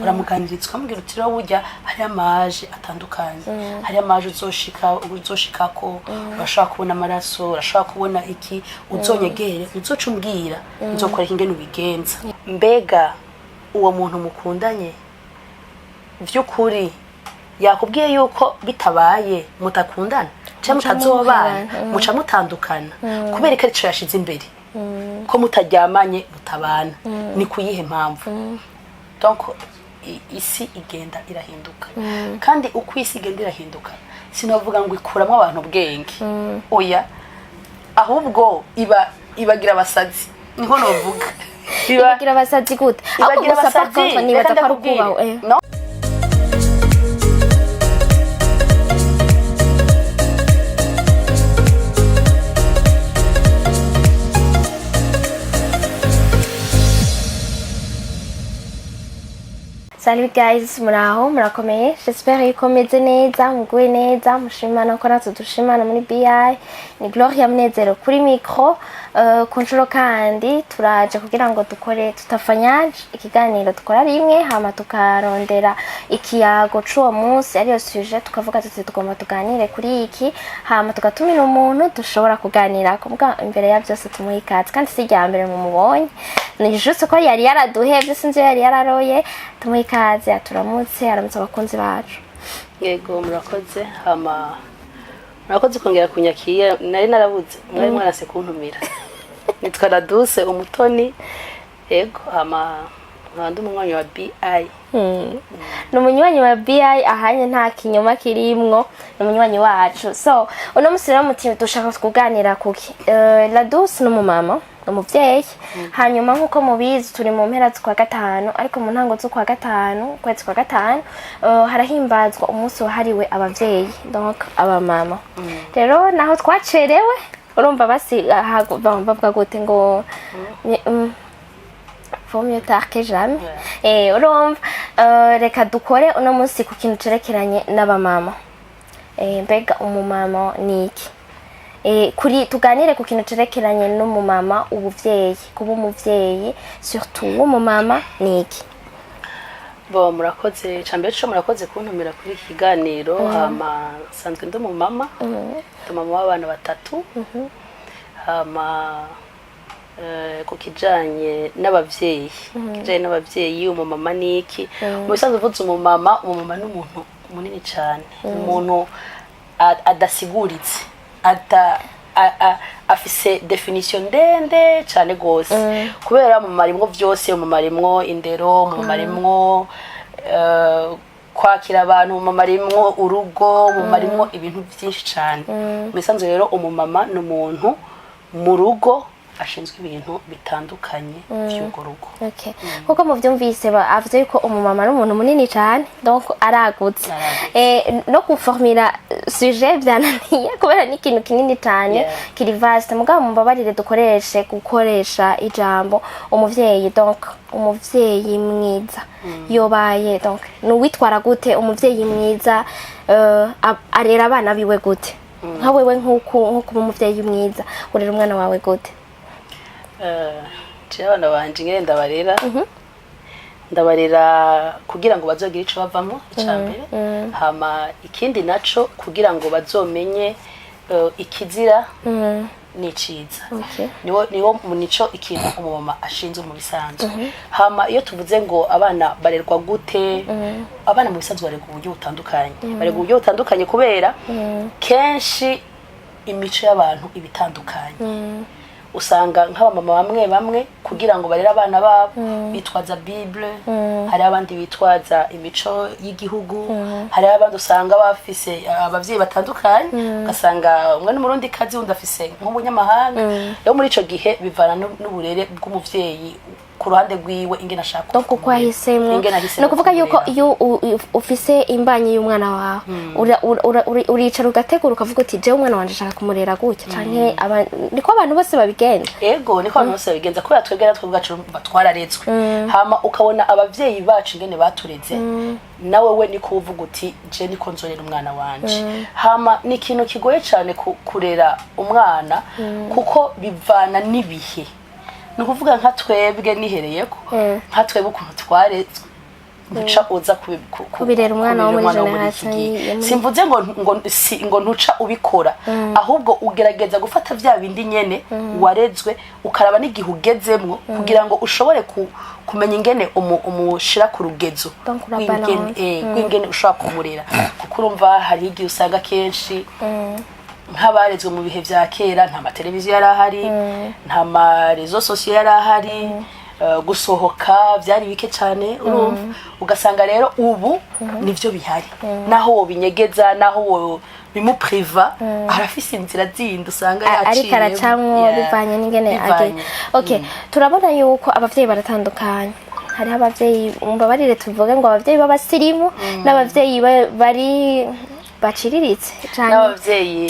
Uramuganiriza ukamubwira uti: "Rero burya hariho ama âges atandukanye, hariho ama âges uzoshika uzoshikako, urashobora kubona amaraso, urashobora kubona iki, uzonyegere, uzoca umbwira, nzokwereka ingene ubigenza." Mbega uwo muntu mukundanye vy'ukuri yakubwiye yuko bitabaye mutakundana cyangwa Muca mutazobana, muhebana, muca mutandukana, kubera ko arico yashize imbere ko mutaryamanye mutabana? Ni kuyihe mpamvu? Donc isi igenda irahinduka, kandi uko isi igenda irahinduka, sinavuga ngo ikuramo abantu ubwenge, oya, ahubwo iba ibagira abasazi, niho novuga. Ibagira abasazi gute? Ahubwo Ibagira gusa par abasazi. contre nibaza Reka ko ari ndakubwire. ukubaho. No. Salut guys, muraho, murakomeye? J'espère yuko meze neza, muguwe neza, mushimana ko natwe dushimana muri BI. Ni Gloria Munezero kuri micro. Ku nshuro kandi turaje kugira ngo dukore tutafanyaje ikiganiro dukora rimwe, hama tukarondera ikiyago c'uwo munsi, ariyo sujet, tukavuga tuti tugomba tuganire kuri iki, hama tugatumira umuntu dushobora kuganirako. Muga imbere ya byose tumuha ikaze, kandi si irya mbere mumubonye, ni juste ko yari yaraduhevye, sinzi iyo yari yararoye. Tumuha ikaze, aturamutse, aramutse abakunzi bacu. Yego, murakoze. Hama murakoze kongera kunyakira, nari narabuze, mwari mwarase kuntumira. Nitwa Laduse Umutoni, yego, hama nkaba ndi umunywanyi wa BI. Ni umunywanyi wa BI, ahanye nta kinyoma kirimwo, ni umunywanyi wacu. So uno musi rero muti dushaka kuganira kuki? Laduse ni umumama, umuvyeyi. Hanyuma nk'uko mubizi, turi mu mpera z'ukwa gatanu, ariko mu ntango z'ukwa gatanu, ukwezi kwa gatanu, harahimbazwa umunsi wahariwe abavyeyi, donc abamama. Rero naho twacerewe, urumva basi bavuga gute ngo vaut mieux tard que jamais. Urumva, reka dukore uno munsi ku kintu cerekeranye n'abamama. Mbega umumama ni iki? Kuri tuganire ku kintu cerekeranye n'umumama, ubuvyeyi, kuba umuvyeyi, surtout w'umumama ni iki? Bo, murakoze. Icambere co, murakoze kuntumira kuri iki kiganiro. Hama nsanzwe ndi umumama, ndi umumama w'abana batatu. Hama ku kijanye n'abavyeyi, umumama ni iki? Mu bisanzwe uvuze umumama, umumama ni umuntu munini cane, umuntu adasiguritse, ata afise définition ndende cane gose, kubera umumama arimwo vyose. Umumama arimwo indero, umumama arimwo kwakira abantu, umumama arimwo urugo, umumama arimwo ibintu vyinshi cane. Mu bisanzwe rero umumama ni umuntu mu rugo ashinzwe ibintu bitandukanye vy'urwo rugo. Okay. Nkuko muvyumvise, avuze yuko umumama ari umuntu munini cane, donc aragutse. Aragutse. No guformira sujet vyananiye kubera ni ikintu kinini cane, kiri vaste. Mugabo mumbabarire dukoreshe gukoresha ijambo umuvyeyi. Donc umuvyeyi mwiza yobaye, donc ni uwitwara gute? Umuvyeyi mwiza arera abana biwe gute? Nka wewe, nkuko nko kuba umuvyeyi mwiza, urera umwana wawe gute? Jewe abana banje ingene ndabarera, ndabarera kugira ngo bazogire ico bavamo, ica mbere. Hama ikindi naco, kugira ngo bazomenye ikizira n'iciza. Niwo nico ikintu umumama ashinzwe mu bisanzwe. Hama iyo tuvuze ngo abana barerwa gute, abana mu bisanzwe barerwa uburyo butandukanye, barerwa uburyo butandukanye kubera kenshi imico y'abantu iba itandukanye. Usanga nk'abamama bamwe bamwe, kugira ngo barere abana babo, bitwaza Bible, hari abandi bitwaza imico y'igihugu, hari abandi usanga bafise abavyeyi batandukanye, ugasanga umwe n'umurundi kazi, undi afise nk'umunyamahanga. Rero muri ico gihe bivana n'uburere bw'umuvyeyi ku ruhande rwiwe, ingene ashaka Donc uko ahisemwo. Ingene ahisemwo Ni ukuvuga yuko kumurera. iyo ufise imbanyi y'umwana wawe, uricara ugategura, ukavuga uti: "Jewe umwana wanje ashaka kumurera gutya," canke niko abantu bose babigenza? Ego, niko abantu bose babigenza, kubera twebwe natwe ubwacu twararetswe. Hama ukabona abavyeyi bacu ingene batureze, nawe we niko uvuga uti: "Je niko nzorera umwana wanje." Hama ni ikintu kigoye cane kurera umwana, kuko bivana n'ibihe. Ni ukuvuga nka twebwe, nihereyeko, nka twebwe ukuntu twaretswe. Ntuca uza Kubirera umwana wo muri kubirera umwana wo muri iki generation gihe. Simvuze ngo ntuca ubikora, ahubwo ugerageza gufata vya bindi nyene warezwe, ukaraba n'igihe ugezemwo kugira ngo ushobore kumenya ingene umushira ku rugezo Donc urabalance. Rw'ingene ushobora kumurera, kuko urumva hariho igihe usanga kenshi nk'abarezwe mu bihe vya kera, nta mateleviziyo yari ahari, nta ma réseaux sociaux yari ahari, gusohoka vyari bike cane. Urumva, ugasanga rero ubu nivyo bihari, naho wobinyegeza, naho wo bimupriva, arafise inzira zindi usanga ariko yaciyemo. Aracamwo bivanye n'ingene bivanye. Okay, turabona yuko abavyeyi baratandukanye. Hariho abavyeyi, mbabarire tuvuge ngo abavyeyi b'abasirimu n'abavyeyi bari baciriritse canke n'abavyeyi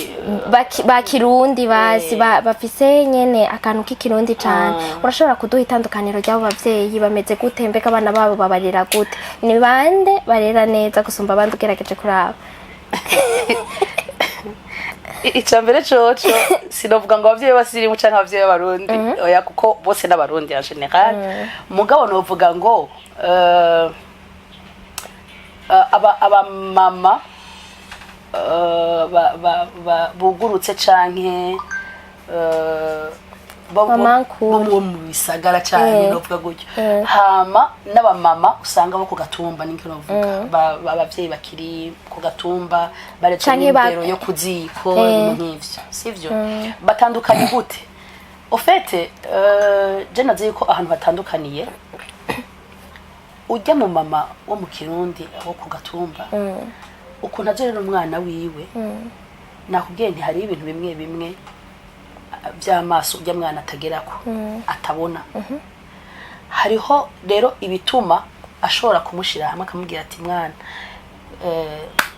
ba kirundi bazi bafise nyene akantu k'ikirundi cane. Urashobora kuduha itandukaniro ry'abo bavyeyi? Bameze gute? Mbega abana babo babarera gute? Ni bande barera neza gusumba abandi, ugerageje kuraba? Ica mbere coco, sinovuga ngo abavyeyi b'abasirimu canke abavyeyi b'abarundi, oya, kuko bose n'abarundi en général. Mugabo novuga ngo abamama bugurutse canke Mama nkuru. bo mu bisagara cane, novuga gutyo, hama n'abamama usanga bo ku gatumba, niko novuga, abavyeyi bakiri ku gatumba baretse Canke n'indero yo ku ziko, ibintu nk'ivyo, sivyo? Batandukanye gute? Au fait, je nazi yuko ahantu hatandukaniye, ujya mu mama wo mu kirundi wo ku gatumba, ukuntu azorera umwana wiwe, nakubwiye nti hariho ibintu bimwe bimwe by'amaso ujya mwana atagerako, atabona. Hariho rero ibituma ashobora kumushira hamwe akamubwira ati: "Mwana,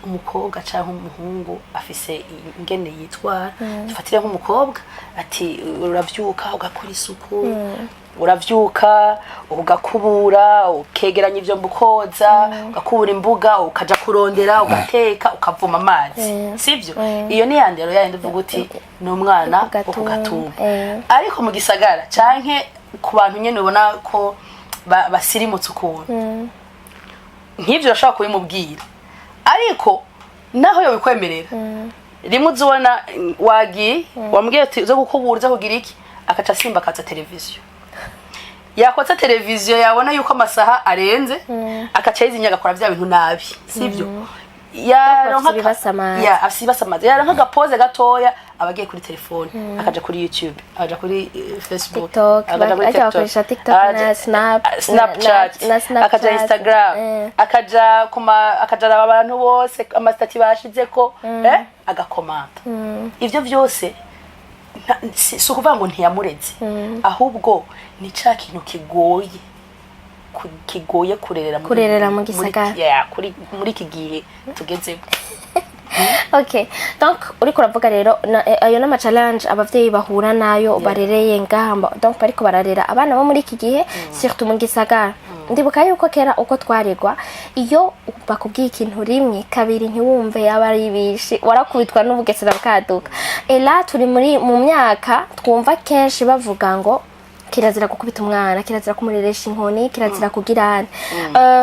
umukobwa cyangwa umuhungu afise ingene yitwara." Dufatire nk'umukobwa, ati: "Uravyuka ugakora isuku, uravyuka ugakubura, ukegeranya ivyombo, ukoza, ugakubura imbuga, ukaja kurondera, ugateka, ukavoma amazi." Sivyo? Iyo ni ya ndero yayindi uvuga uti ni umwana wo ku gatumba. Ariko mu gisagara canke ku bantu nyene ubona ko basirimutse ukuntu, nk'ivyo urashobora kubimubwira, ariko naho yobikwemerera rimwe, uzubona wagiye wambwiye ati uze gukubura, uze kugira iki, akaca asimba akatsa televiziyo. Yakotsa televiziyo, yabona yuko amasaha arenze, akaca yizinya, agakora vya bintu nabi, sivyo? Yaronka Afise ibibasamaza. Ya, afise ibibasamaza. Yaronka agapoze gatoya, aba agiye kuri telefone, akaja kuri YouTube, akaja kuri Facebook, TikTok, akaja kuri bajya TikTok, bakoresha TikTok na Snap, Snapchat, na Snapchat, akaja Instagram, akaja kuma, akaja araba abantu bose ama statuts bashizeko, agakomanta. Ivyo vyose si ukuvuga ngo ntiyamureze, ahubwo ni ca kintu kigoye kigoye kurerera Kurerera mu gisagara. Yeah, muri iki gihe tugezemo. Okay, donc uriko uravuga rero ayo n'ama challenge abavyeyi bahura nayo barereye ngaha, donc bariko bararera abana bo muri iki gihe, surtout mu gisagara. Ndibuka yuko kera uko twaregwa, iyo bakubwiye ikintu rimwe kabiri ntiwumve, yaba ari ibishi, warakubitwa n'ubugesera bukaduka. Ela turi muri mu myaka twumva kenshi bavuga ngo kirazira gukubita umwana, kirazira kumureresha inkoni, kirazira kugirana.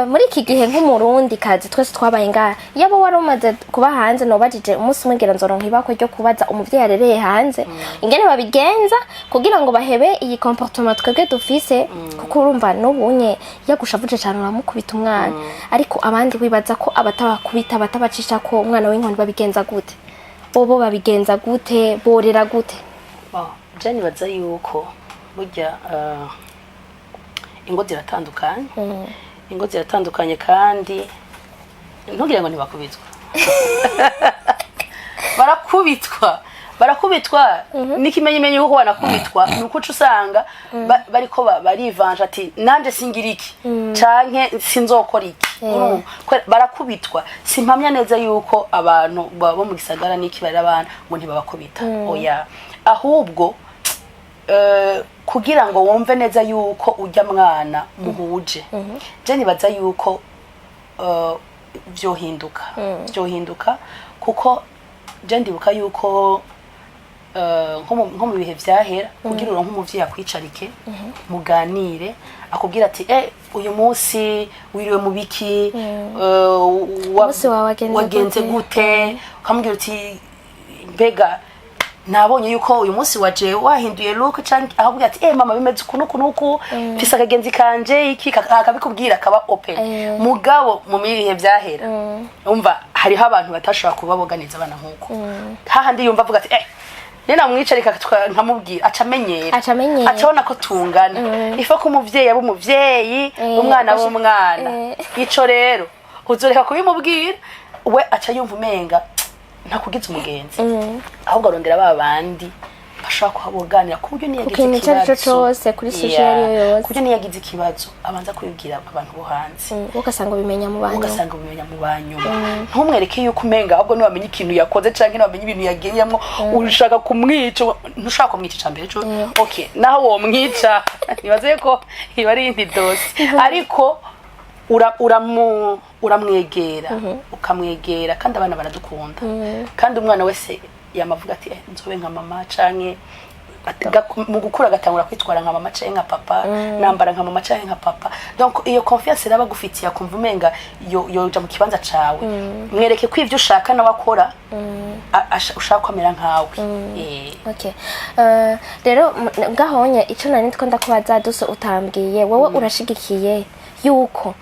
Muri iki gihe nk'umurundi kazi twese twabaye ngaha, yaba wari umaze kuba hanze, nobajije umunsi umwe, ngira nzoronka ibakwe ryo kubaza umuvyeyi arereye hanze ingene babigenza kugira ngo bahebe iyi comportement twebwe dufise, kuko urumva n'ubunye yagushavuje cane uramukubita umwana. Ariko abandi wibaza ko abatabakubita, abatabacisha ko umwana w'inkoni, babigenza gute? Bobo babigenza gute? Borera gute? Bon, je nibaza yuko burya ingo ziratandukanye, ingo ziratandukanye, kandi ntugire ngo ntibakubitwa. Barakubitwa, barakubitwa. N'ikimenyimenyi kuko banakubitwa ni uko uca usanga bariko barivanja ati: "Nanje singira iki canke sinzokora iki." Urumva? Barakubitwa. Simpamya neza yuko abantu bo mu gisagara n'iki barera abana ngo ntibabakubita, oya. Ahubwo kugira ngo wumve neza yuko ujya mwana muhuje, je nibaza yuko vyohinduka, vyohinduka, kuko je ndibuka yuko nko mu bihe vyahera, kugira uronke umuvyeyi akwicarike muganire, Akubwira ati: "Uyu munsi wiriwe mu biki?" Umunsi wawe wagenze wagenze gute? Gute? Ukamubwira uti: "Mbega nabonye yuko uyu munsi waje wahinduye look," canke ahubwo ati: "Mama, bimeze uku nuku nuku, mfise akagenzi kanje iki," akabikubwira, akaba open. Mugabo mu bihe vyahera, umva, hariho abantu batashobora kuba boganiza abana nkuko hahandi yumva avuga ati: "Nena mwicarika nkamubwira," aca amenyera. Aca amenyera. Aca abona ko tungana. Ifa ko umuvyeyi aba umuvyeyi, umwana aba umwana. Ico rero uzoreka kubimubwira, we aca yumva umenga ntakugize umugenzi, ahubwo arondera ba bandi bashobora kuhaboganira, ku buryo niyo Ku yagize kintu icyo ari cyo ikibazo, cose, kuri sujet iyo ariyo yose. ku buryo niyo yagize ikibazo abanza kubibwira abantu bo hanze. Ugasanga ubimenya mu bantu. Ugasanga ubimenya mu banyuma. Ntumwereke yuko umenga ahubwo niwamenya ikintu yakoze canke niwamenya ibintu yagiyemwo ushaka kumwica. Ntushaka kumwica. Ica mbere co, okay, naho womwica, nibaze ko iba ari iyindi dossier, ariko uramwegera, ukamwegera. Kandi abana baradukunda, kandi umwana wese yamavuga ati: "Nzobe nka mama," canke mu gukura agatangura kwitwara nka mama canke nka papa, nambara nka mama canke nka papa. Donc iyo confiance raba agufitiye, akumva umenga yoja mu kibanza cawe. Mwereke ko ivyo ushaka nawe akora, ushaka ko amera nkawe. Okay. Rero ngahonye ico nari ndiko ndakubaza duso utambwiye, wowe urashigikiye yuko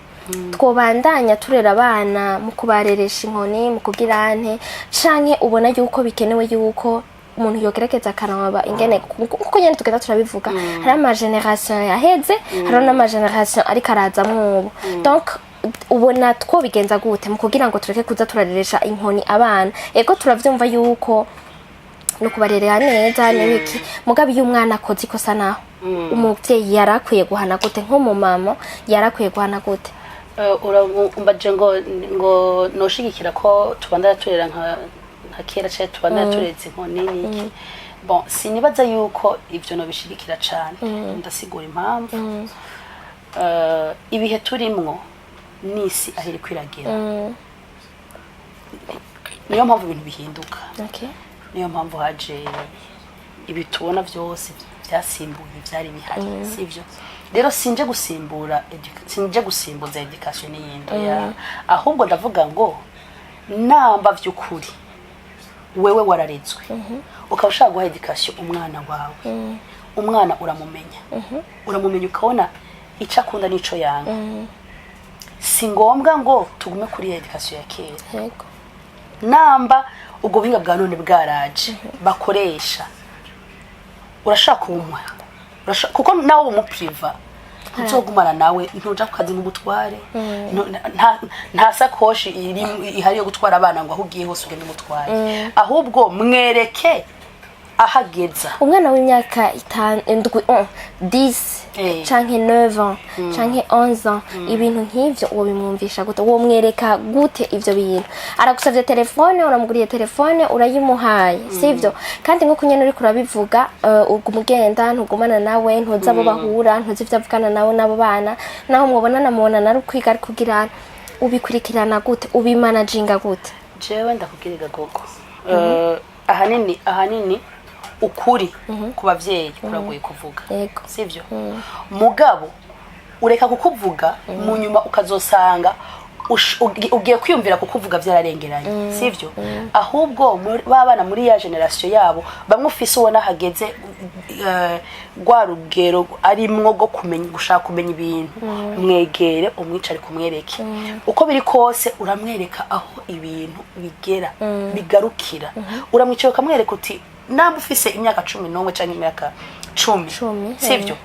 twobandanya turera abana mu kubareresha inkoni, mu kugira nte, canke ubona yuko bikenewe yuko umuntu yogerageza akaraba ingene, kuko nyene tugenda turabivuga, hari ama génération yaheze, hariho n'ama génération ariko araza mwubu. Donc ubona twobigenza gute mu kugira ngo tureke kuza turareresha inkoni abana? Ego, turavyumva yuko no kubarerera neza n'ibiki, mugabo iyo umwana akoze ikosa, naho umuvyeyi yarakwiye guhana gute? Nk'umumama yarakwiye guhana gute? Umbaje ngo noshigikira ko tubandanya turera nka kera canke tubandanya tureza inkoni n'iki? Bon, sinibaza yuko ivyo nobishigikira cane. Ndasigura impamvu. Ibihe turimwo n'isi aho iriko iragera, niyo mpamvu ibintu bihinduka. Niyo mpamvu haje ibi tubona byose byasimbuye ibyari bihari, sivyo? Rero sinje gusimbuza éducation n'iyindi ya, ahubwo ndavuga ngo namba vy'ukuri wewe wararezwe, ukaba ushaka guha éducation umwana wawe, umwana uramumenya, uramumenya ukabona icyo akunda n'ico yanga. Si ngombwa ngo tugume kuri éducation ya kera. Namba ubwo buhinga bwa none bwaraje bakoresha, urashaka kubumuha. Kuko nawe umupriva, ntuzogumana nawe, ntuja ku kazi nk'umutware. Nta sakoshi ihari yo gutwara abana ngo aho ugiye hose ugende umutware. Ahubwo mwereke aho ageza. Umwana w'imyaka 5, 7, 10 canke 9 ans canke 11 ans, ibintu nk'ivyo uwo bimwumvisha gute? Uwo mwereka gute ivyo bintu? Aragusavye telefone, uramuguriye telefone, urayimuhaye, sivyo? Kandi nk'uko nyene uriko urabivuga, uguma ugenda, ntugumana nawe, ntuzi abo bahura, ntuzi ivyo avugana nawe n'abo bana. Naho mwobonana, mubonana ari ukwiga, ari kugira. Ubikurikirana gute? Ubimanaginga gute? Jewe ndakubwira gogo, ahanini ukuri ku bavyeyi kuragoye kuvuga, sivyo? Mugabo ureka kukuvuga, mu nyuma ukazosanga ugiye kwiyumvira kukuvuga vyararengeranye, sivyo? Ahubwo ba bana muri ya génération yabo, bamwe ufise ubona hageze rwa rugero arimwo rwo kumenya, gushaka kumenya ibintu, mwegere, umwicare, kumwereke. Uko biri kose uramwereka aho ibintu bigera bigarukira. Uramwicara ukamwereka uti: "Namba ufise imyaka 11 canke imyaka 10, 10, sivyo,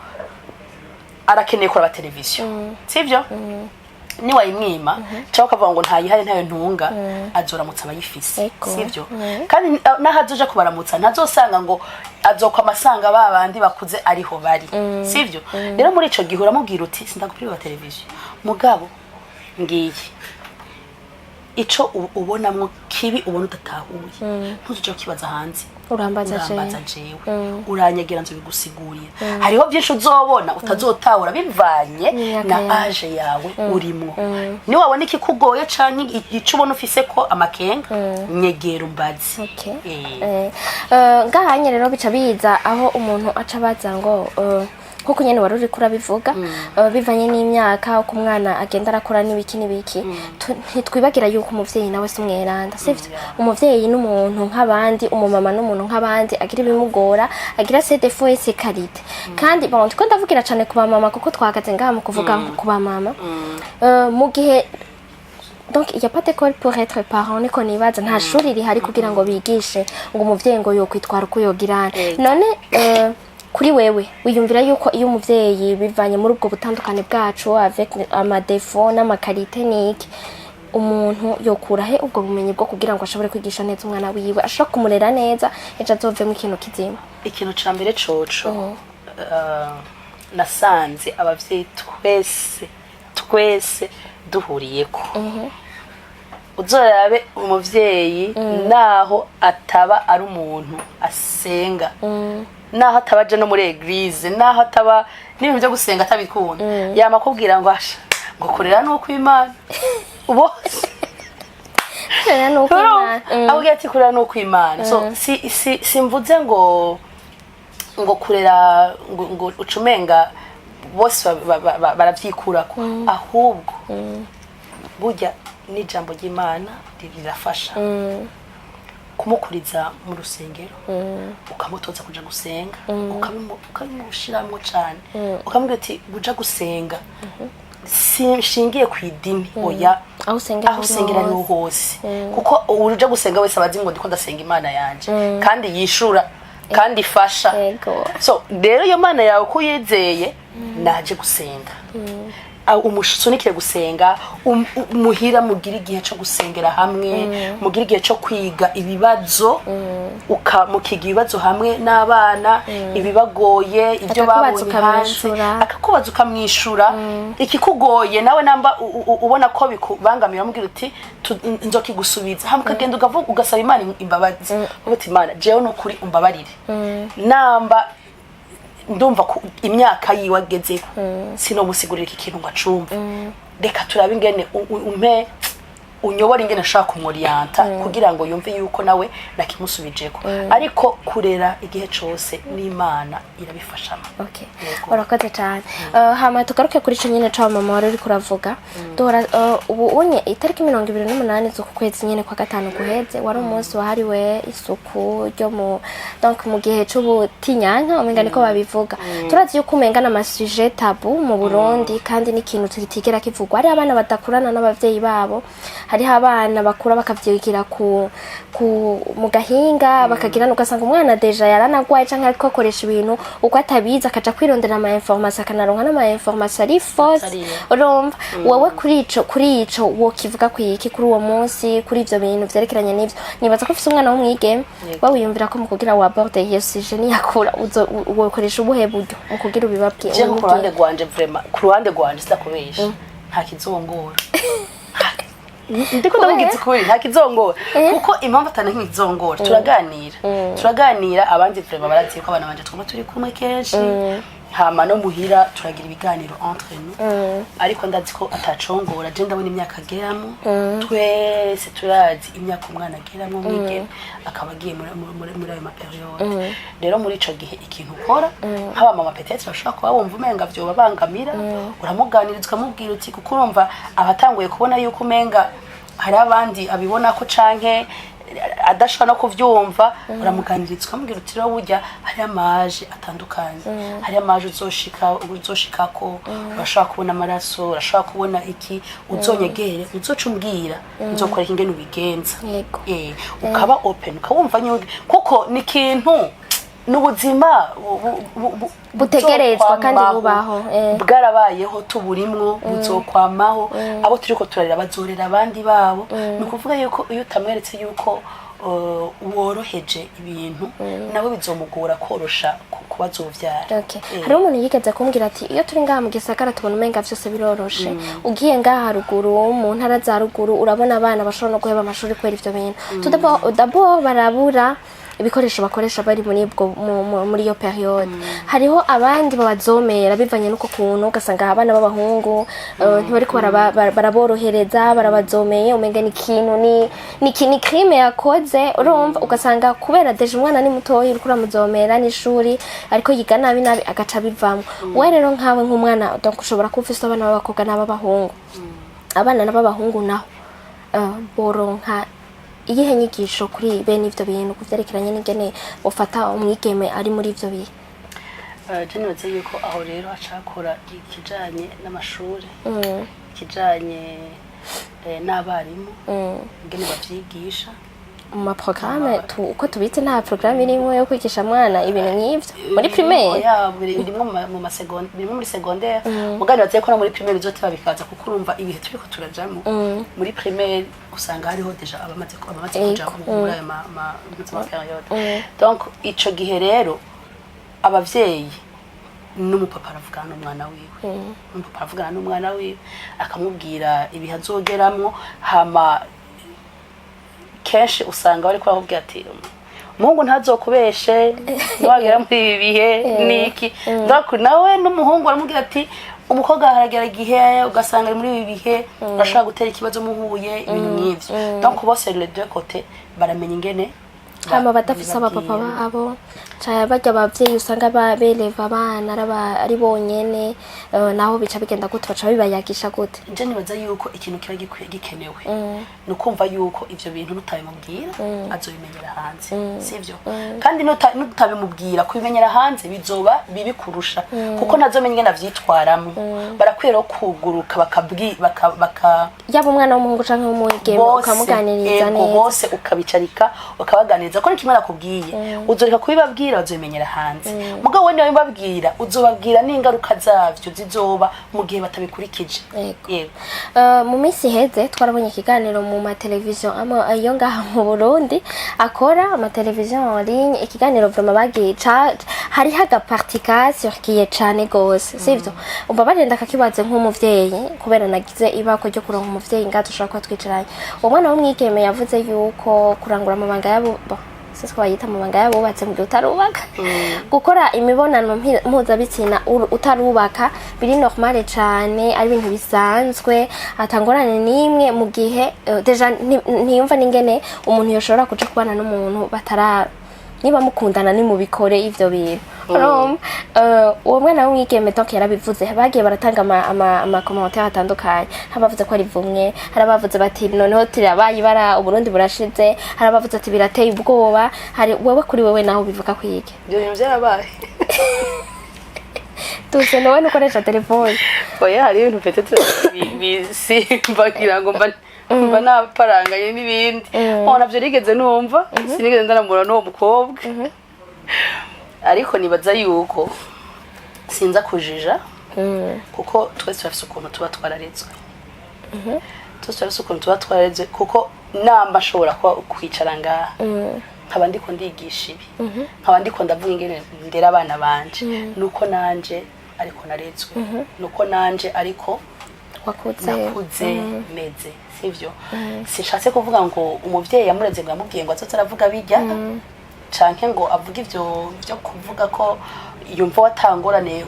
arakeneye kuraba televiziyo, sivyo? Niwayimwima cyangwa ukavuga ngo ntayihari, ntayo ntunga, azoramutsa abayifise, sivyo? Kandi naho azoja kubaramutsa, ntazosanga ngo azokwa amasanga ba bandi bakuze ariho bari, sivyo? Rero muri ico gihe uramubwira uti: 'Sindagupiriwa televiziyo, mugabo ngiye ico ubonamwo kibi, ubona udatahuye, ntuzoja kukibaza hanze, Urambaza. urambaza Jewe. jewe, uranyegera, nzobigusigurira. Hariho byinshi uzobona utazotahura bivanye n'imyaka na yawe. âge yawe urimwo. Niwabona ikikugoye canke ico ubona ufise ko amakenga, nyegera umbazi." Okay. Eh. Ngahanye rero bica biza aho umuntu aca abaza ngo Nkuko nyene wari uriko urabivuga, bivanye n'imyaka, uko umwana agenda arakura n'ibiki n'ibiki. Ntitwibagira yuko umuvyeyi nawe si umweranda, sivyo? Umuvyeyi n'umuntu nk'abandi, umumama n'umuntu nk'abandi, agira ibimugora, agira ses défauts et ses qualités. Kandi bon, ndiko ndavugira cane ku bamama kuko twahagaze ngaha mu kuvuga ku bamama. Mu gihe donc il y a pas d'école pour être parent, niko nibaza, nta shuri rihari kugira ngo bigishe ngo umuvyeyi ngo yokwitwara uko yogirana. None kuri wewe wiyumvira yuko iyo umuvyeyi, bivanye muri ubwo butandukane bwacu avec ama défauts n'ama qualités niki, umuntu yokura he ubwo bumenyi bwo kugira ngo ashobore kwigisha neza umwana wiwe, ashobore kumurera neza, ejo azovemo ikintu kizima? Ikintu ca mbere coco, nasanze abavyeyi twese twese duhuriyeko. Uzorabe umuvyeyi, naho ataba ari umuntu asenga, naho ataba aja no muri église, naho ataba n'ibintu byo gusenga atabikunda, yama akubwira ngo asha ngo kurera ni ukw'Imana bose. Kurera ni ukw'Imana. Akubwira ati kurera ni ukw'Imana. So si simvuze ngo kurera ngo ucumenga bose baravyikurako, ahubwo burya n'ijambo ry'Imana rirafasha kumukuriza mu rusengero, ukamutoza kuja gusenga, ukabimushiramwo cane, ukamubwira ati uja gusenga, shingiye ku idini, oya. Aho usengera. Aho usengera hose. Niho hose, kuko uja gusenga wese aba azi ngo ndiko ndasenga Imana yanje, kandi yishura kandi ifasha. So rero iyo Mana yawe uko uyizeye, naje gusenga, umusunikire gusenga, muhira mugire igihe cyo gusengera hamwe, mugire igihe cyo kwiga ibibazo, mukiga ibibazo hamwe n'abana, ibibagoye, ibyo Akakubaza babonye hanze. ukamwishura. Akakubaza ukamwishura. Ikikugoye nawe, namba ubona ko bikubangamira, umubwira uti nzokigusubiza hamwe, ukagenda ukavuga, ugasaba Imana imbabazi, uvuga uti Imana, jewe nukuri umbabarire, namba ndumva ko imyaka yiwe agezeho sinomusigurira iki kintu ngo acumve, reka turabe ingene umpe unyobora ingene nshobora kumworiyanta kugira ngo yumve yuko nawe nakimusubijeko. Ariko kurera igihe cose n'Imana irabifashamo. Okay. Yego. Urakoze cyane. Hama tugaruke kuri ico nyene c'aba mama wari uriko uravuga. Duhora ubu unye itariki 28 z'uku kwezi nyene kwa gatanu guheze wari umunsi wahariwe isuku ryo mu, donc mu gihe c'ubutinyanka, umenga niko babivuga. Turazi yuko umenga n'ama sujets tabou mu Burundi, kandi n'ikintu kitigera kivugwa. Hari abana badakurana n'abavyeyi babo, hariho abana bakura bakavyigira ku mu gahinga, bakagira, ugasanga umwana déjà yaranagwaye canke ariko akoresha ibintu uko atabizi, akaja kwirondera ama information, akanaronka n'ama information ari fausse. Atariyo. Urumva wowe kuri ico wokivuga kwiki kuri uwo munsi, kuri ivyo bintu vyerekeranye n'ivyo? Nibaza ko ufise umwana w'umwigeme. Yego. Wowe wiyumvira ko mu kugira wa aborde iyo sujet niyakura wokoresha ubuhe buryo mu kugira ubibabwire? Je nko ku ruhande rwanje, vraiment ku ruhande rwanje, sidakubesha, nta kizongora. Ndiko ndakubwiza ukuri, nta kizongora, kuko impamvu atari nk'ikizongora, turaganira. Abandi vraiment barazi ko abana banje twaba turi kumwe kenshi, hama no muhira turagira ibiganiro entre nous, ariko ndazi ko atacongora. Je ndabona imyaka ageramo, twese turazi imyaka umwana ageramo, umwigeme akaba agiye muri ayo ma périodes. Rero muri ico gihe ikintu ukora nk'abamama, peut-être bashobora kuba bumva umenga vyobabangamira, uramuganiriza, ukamubwira uti, kuko urumva abatanguye kubona yuko umenga hari abandi abibona ko canke adashobora no kuvyumva, uramuganiriza ukamubwira uti rero burya hari ama âges atandukanye, hari ama âges uzoshikako urashobora kubona amaraso, urashobora kubona iki, uzonyegere, uzoca umbwira, nzokwereka ingene ubigenza. Ukaba open, ukawumva nyine, kuko ni ikintu n'ubuzima Butegerezwa kandi buzokwamaho. Bubaho, eh. Bwarabayeho, tuburimwo, buzokwamaho. Abo turiko turarera bazorera abandi babo. Ni ukuvuga yuko iyo utamweretse yuko woroheje ibintu, nawe bizomugora korosha kubazovyara. Okay. Hariho umuntu yigeze kumbwira ati iyo turi ngaha mu gisagara tubona umenga vyose biroroshe, ugiye ngaha haruguru mu ntara za ruguru urabona abana bashobora no guheba amashuri kubera ivyo bintu. Tout d'abord barabura Ibikoresho bakoresha bari muri ubwo muri iyo période, hariho abandi babazomera bivanye n'uko kuntu, ugasanga abana b'abahungu ntibariko baraborohereza, barabazomeye, umenga ni ikintu ni crime yakoze. Urumva, ugasanga kubera déjà umwana ni mutoyi, uriko uramuzomera n'ishuri ariko yiga nabi nabi, agaca abivamwo. We rero nkawe nk'umwana, donc ushobora kuba ufise abana b'abakobwa n'ab'abahungu, abana n'ab'abahungu naho boronka iyihe nyigisho kuri bene ivyo bintu, kuvyerekeranye n'ingene ufata umwigeme ari muri ivyo bihe? Je nibaze yuko aho rero hacakora ikijanye n'amashuri, ikijanye n'abarimu, ingene bavyigisha. Mu maporogaramu uko tubizi, nta porogaramu irimwo yo kwigisha mwana ibintu nk'ivyo muri primaire. Oya, birimwo birimwo muri secondaire, mugabo nibaze ko no muri primaire bizoteba bikaza, kuko urumva ibihe turiko turajamo, muri primaire usanga hariho déjà abamaze kuja muri ayo ma période. Donc ico gihe rero abavyeyi n'umupapa aravugana n'umwana wiwe, umupapa aravugana n'umwana wiwe, akamubwira ibihe azogeramwo. Hama kenshi usanga bariko barakubwira ati: "Umuhungu ntazokubeshe niwagera muri ibi bihe niki." Donc nawe n'umuhungu aramubwira ati: "Umukobwa haragera igihe ugasanga ari muri ibi bihe, urashobora gutera ikibazo muhuye," ibintu nk'ivyo. Donc bose, les deux côtés, baramenya ingene Hama badafise abapapa babibabwira. babo canke barya abavyeyi usanga bereva abana ari bonyene, naho bica bigenda gute? Baca bibayagisha gute? Je nibaza yuko ikintu kiba gikenewe ni ukumva yuko ivyo bintu nutabimubwira azobimenyera hanze, sivyo? Kandi nutabimubwira, kubimenyera hanze bizoba bibi kurusha, kuko ntazomenya ingene avyitwaramwo. Barakwiye rero kuguruka bakabwi baka, baka Yaba umwana w'umuhungu canke w'umwigeme, bose, ukamuganiriza ego, neza. Bose ukabicarika, ukabaganiriza, ko ni kimwe nakubwiye, uzoreka kubibabwira bazobimenyera hanze. Mugabo we niba ubabwira, uzobabwira n'ingaruka zavyo zizoba mu gihe batabikurikije. Yego. Yego. Mu minsi iheze twarabonye ikiganiro mu mateleviziyo amwe yo ngaha mu Burundi akora amateleviziyo en ligne, ikiganiro vraiment bagiye hariho agapartie kasirkiye cane gose, sivyo? Umva, bagenda kakibaze nk'umuvyeyi, kubera nagize ibako ryo kuronka umuvyeyi ngaha dushobora kuba twicaranye. Uwo mwana w'umwigeme yavuze yuko kurangura amabanga yabo, bon, sinzi ko bayita amabanga y'abubatse mu gihe utarubaka, gukora imibonano mpuzabitsina utarubaka biri normale cane, ari ibintu bisanzwe, atangorane n'imwe, mu gihe déjà ntiyumva n'ingene umuntu yoshobora kuja kubana n'umuntu batara, niba mukundana nimubikore ivyo bintu. Urumva? Uwo mwana w'umwigeme donc yarabivuze, bagiye baratanga ama commentaire atandukanye. Hari abavuze ko ari vumwe, hari abavuze bati: "Noneho tirabaye ibara, Uburundi burashize." Hari abavuze ati: "Birateye ubwoba." Hari wewe, kuri wewe naho bivuga kwige? Ibyo bintu byarabaye. Tuse nawe nukoresha telefone. Oya, hari ibintu peut-être bisimba ngira ngo mba naparanganye n'ibindi. Oh, navyo nigeze numva, sinigeze ndaramura n'uwo mukobwa, ariko nibaza yuko sinza kujija, kuko twese turafise ukuntu tuba twararezwe, twese turafise ukuntu tuba twararezwe, kuko namba ashobora kuba kwicara ngaha nkaba ndiko ndigisha ibi, nkaba ndiko ndavuga ingene ndera abana banje, nuko nanje ariko narezwe, nuko nanje ariko wakuze. Nakuze meze, sivyo? Sinshatse kuvuga ngo umuvyeyi yamureze ngo yamubwiye ngo azoze aravuga bijya, canke ngo avuge ivyo byo kuvuga ko yumva watangorane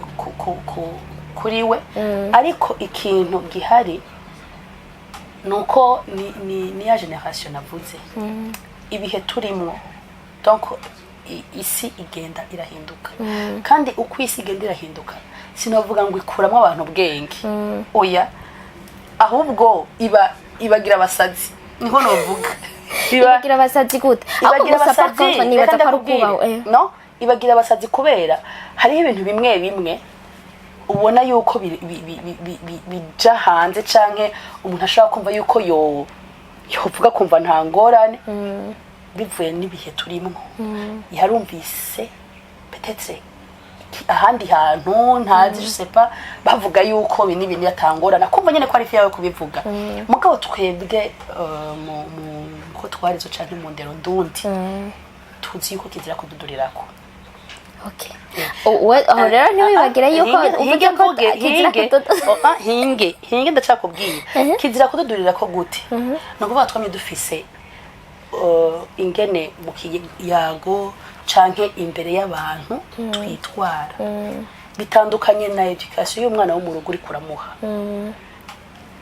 kuri we. Ariko ikintu gihari nuko ni ya génération navuze, ibihe turimwo. Donc isi igenda irahinduka, kandi uko isi igenda irahinduka, sinavuga ngo ikuramo abantu ubwenge, oya, ahubwo iba ibagira abasazi, niho novuga. Ibagira abasazi gute? Ahubwo Ibagira gusa par abasazi. contre nibaza Reka ko ari ndakubwire. ukubaho. No ibagira abasazi kubera hariho ibintu bimwe bimwe ubona yuko bija hanze, canke umuntu ashobora kumva yuko yo yovuga kumva nta ngorane, bivuye n'ibihe turimwo. Yarumvise peut-être ahandi hantu ntazi, je sais pas, bavuga yuko ibi n'ibintu yatangorana, kumva nyene ko ari fiyawe kubivuga. Mugabo twebwe mu ko twarizo canke mu ndero ndundi, tuzi yuko kizira kududurirako. Okay. Aho rero ntiwibagire yuko Hinge- uvuze hinge ko mvuge, kizira hinge. kudodo. Oh, hinge hinge, ndacakubwiye. Kizira kududurirako gute? Ni ukuvuga twamye dufise ingene mu kiyago canke imbere y'abantu twitwara bitandukanye na éducation y'umwana wo mu rugo uriko uramuha.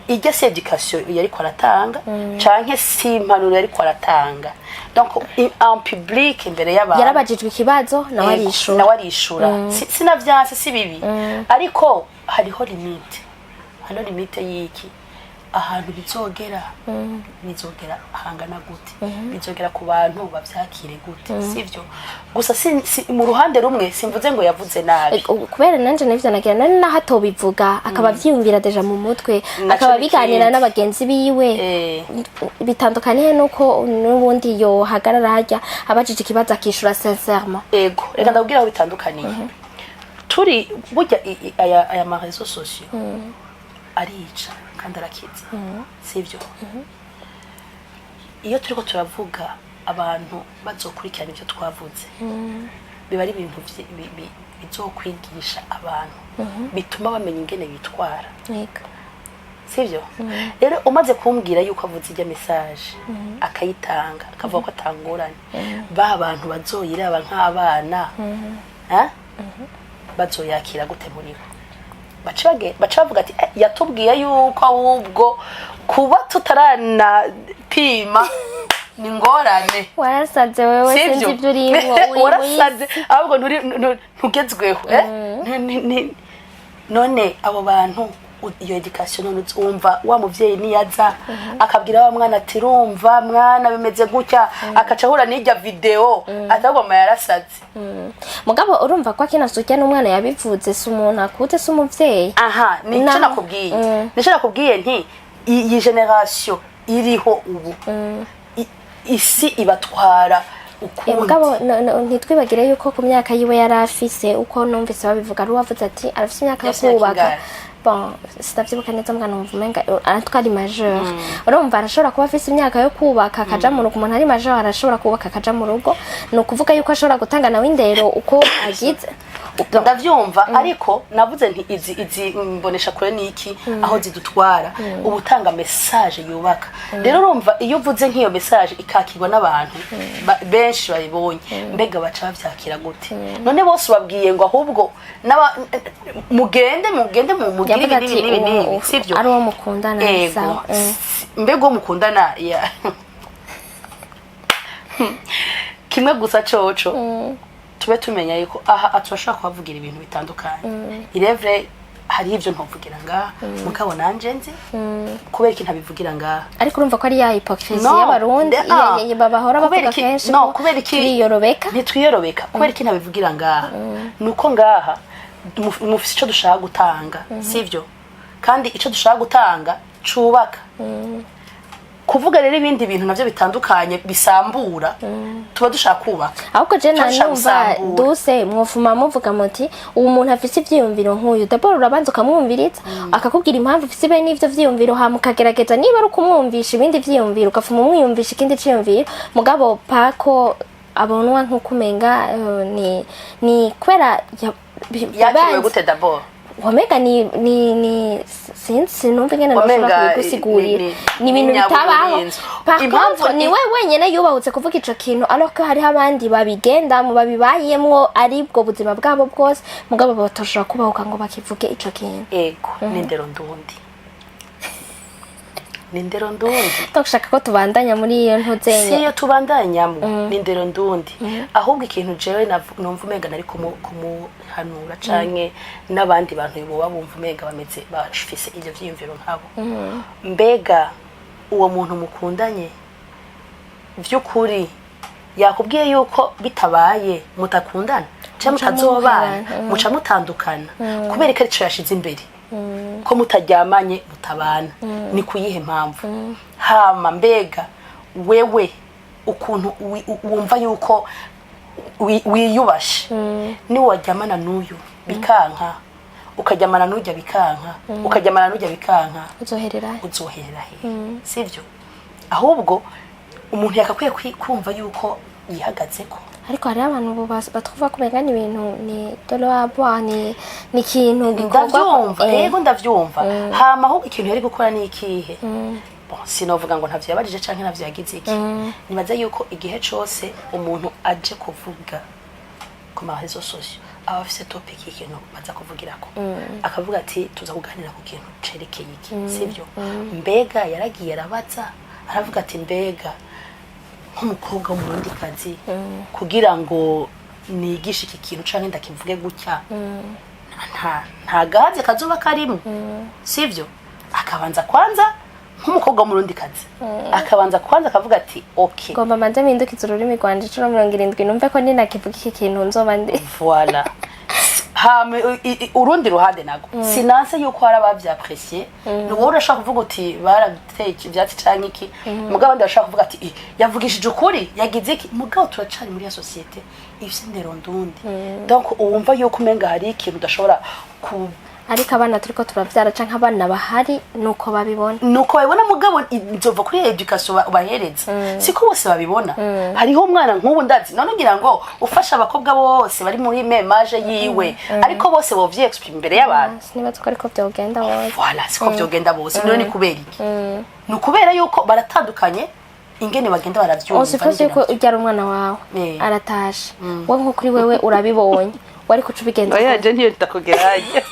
Ijya si éducation yariko aratanga, canke si impanuro yariko aratanga. Donc en public, imbere y'abantu. Yarabajijwe ikibazo, nawe Yego, arishura. Nawe arishura. Sinavyanse, si bibi, ariko hariho limite, hariho limite y'iki ahantu bizogera, bizogera hangana gute, bizogera ku bantu bavyakire gute. Sivyo gusa, mu ruhande rumwe simvuze ngo yavuze nabi. Kubera nanje navyo nagira nari naho atobivuga, akaba avyiyumvira déjà mu mutwe, Naco akaba ni biganira ikindi. n'abagenzi biwe, bitandukaniye nuko n'ubundi yohagarara harya abajije ikibazo akishura sincèrement. Ego, reka ndabwira aho bitandukaniye. Turi burya aya ma réseaux sociaux arica kandi arakiza, sivyo? Iyo turiko turavuga, abantu bazokurikirana ivyo twavuze, biba ari ibintu bizokwigisha abantu, bituma bamenya ingene bitwara. Sivyo? Rero umaze kumbwira yuko avuze ijya message, akayitanga, akavuga ko atangorane, ba bantu bazoyiraba nk'abana, ha? Bazoyakira gute muri bo? Baca bavuga ati: "Eh, yatubwiye yuko ahubwo kuba tutaranapima ni ngorane." Warasaze wewe, sinzi Sivyo? ibyo urimwo, uri muri Warasaze, ahubwo ntugezweho, eh? None abo bantu, iyo éducation, none wumva wa muvyeyi niyaza akabwira wa mwana ati: "Rumva mwana, bimeze gutya," akaca ahura n'irya vidéo, atahubwo mama yarasaze. Mugabo urumva ko akina sujya n'umwana yabivuze, si umuntu akuze, si umuvyeyi. Aha nico nakubwiye, nico nakubwiye nti iyi génération iriho ubu, isi ibatwara ukundi. Mugabo ntitwibagire yuko ku myaka yiwe yari afise, uko numvise babivuga, ari uwavuze ati arafise imyaka yo Yafise imyaka kubaka. ingahe? Bon, sitavyibuka neza, mbwa numva umenga aratwara majeur. Urumva arashobora kuba afise imyaka yo kubaka akaja mu rugo. Umuntu ari majeur arashobora kubaka akaja mu rugo. Ni ukuvuga yuko ashobora gutanga nawe indero uko agize. Ndavyumva, ariko navuze nti izi mbonesha kure niki aho zidutwara, uba utanga message yubaka. Rero urumva iyo uvuze nk'iyo message ikakirwa n'abantu benshi bayibonye, mbega baca bavyakira gute? None bose ubabwiye ngo ahubwo mugende mugende mugire Yavuga ibi ati n'ibi n'ibi n'ibi, sivyo? Ari uwo mukundana. Ego. Sawa. Mbega uwo mukundana ya kimwe gusa coco, tube tumenya yuko aha turashobora kuhavugira ibintu bitandukanye. Irevre hari ibyo ntuvugira ngaha, mugabo nanje nzi kubera iki ntabivugira ngaha. Ariko urumva ko ari ya hypocrisie No, y'Abarundi bahora Kubera bavuga kenshi no, ko kubera iki turiyorobeka. Ntitwiyorobeka. Kubera iki ntabivugira ngaha? Nuko ngaha mufise ico dushaka gutanga, sivyo? Kandi ico dushaka gutanga cubaka. Kuvuga rero ibindi bintu navyo bitandukanye bisambura, tuba dushaka kubaka. Ahubwo je Tuba dushaka nanumva gusambura. duse mwofuma muvuga muti uwo muntu afise ivyiyumviro nk'uyu, d'abord urabanza ukamwumviriza, akakubwira impamvu ufise bene ivyo vyiyumviro, hama ukagerageza niba ari ukumwumvisha ibindi vyiyumviro, ugafuma umwiyumvisha ikindi ciyumviro. Mugabo pako abonwa nk'uko umenga ni kubera Yakiriwe gute d'abord? Wamenga ni sinzi, sinumva ingene Wamenga noshobora kubigusigurira. Ni ibintu ni bitabaho. nyaburinzo. Par Impamvu contre ni we wenyene yubahutse kuvuga ico kintu, alors ko hariho abandi babigendamo, babibayemwo, ari bwo buzima bwabo bwose, mugabo batoshobora kubahuka ngo bakivuge ico kintu. Ego, n'indero ndundi, n'indero ndundi. Togushaka ko tubandanya muri iyo ntuzenye. Si iyo tubandanyamo, ni indero ndundi. Ahubwo ikintu jewe numva umenga nari kumuhanura canke n'abandi bantu boba bumva umenga bameze bafise ivyo vyiyumviro nkabo: mbega uwo muntu mukundanye vy'ukuri yakubwiye yuko bitabaye mutakundana canke Muca mutazobana, muhebana, muca mutandukana? Kubera ko arico yashize imbere, ko mutaryamanye mutabana, ni kuyihe mpamvu? Hama mbega wewe ukuntu wumva yuko wiyubashe, niwaryamana n'uyu bikanka, ukaryamana n'ujya bikanka, ukaryamana n'ujya bikanka, uzoherera? Uzoherera he? Sivyo? Ahubwo umuntu yakakwiye kumva yuko yihagazeko. Ariko hariho abantu ubu batwumva ko umenga ni ibintu, ni de l'eau, ni ikintu gikorwa. Ndavyumva. Yego, ndavyumva. Hama ahubwo ikintu yari gukora ni ikihe? Bon, sinovuga ngo ntavyo yabajije canke ntavyo yagize iki. Nibaza yuko igihe cose umuntu aje kuvuga ku ma réseaux sociaux, aba afise topic y'ikintu baza kuvugirako, akavuga ati tuza kuganira ku kintu cerekeye iki, sivyo? Mbega yaragiye arabaza, aravuga ati mbega nk'umukobwa w'umurundikazi, kugira ngo nigishe iki kintu canke ndakivuge gutya, nta gaze kazoba karimo, sivyo? Akabanza kwanza nk'umukobwa w'umurundikazi, akabanza kwanza akavuga ati okay, ngomba manze mpindukize ururimi rwanje 70 numve ko ninakivuga iki kintu nzoba ndi Voilà. Hama urundi ruhande nago, sinanse yuko hari abavyapprécié. Ni wowe urashobora kuvuga uti barateye ivyatsi canke iki, mugabo abandi bashobora kuvuga ati: "Eh, yavugishije ukuri, yagize iki." Mugabo turacari muri ya société ifise indero ndundi, donc uwumva yuko umenga hari ikintu udashobora ku Ariko abana turiko turavyara canke abana bahari, nuko babibona. Nuko babibona, mugabo nzova kuri éducation bahereza, siko bose babibona. Hariho umwana nk'ubu ndazi none ugira ngo ufasha abakobwa bose bari muri même âge yiwe, ariko bose bovyexprime imbere y'abantu? Sinibaza ko ariko vyogenda bose. Voilà, siko vyogenda bose. None ni kubera iki? Ni ukubera yuko baratandukanye ingene bagenda baravyumva. On suppose n'ingene yuko ujya ari umwana wawe, aratashe, wowe nko kuri wewe urabibonye, wari kuca ubigenza Oya, gute? je ntiyo ndakugerayo.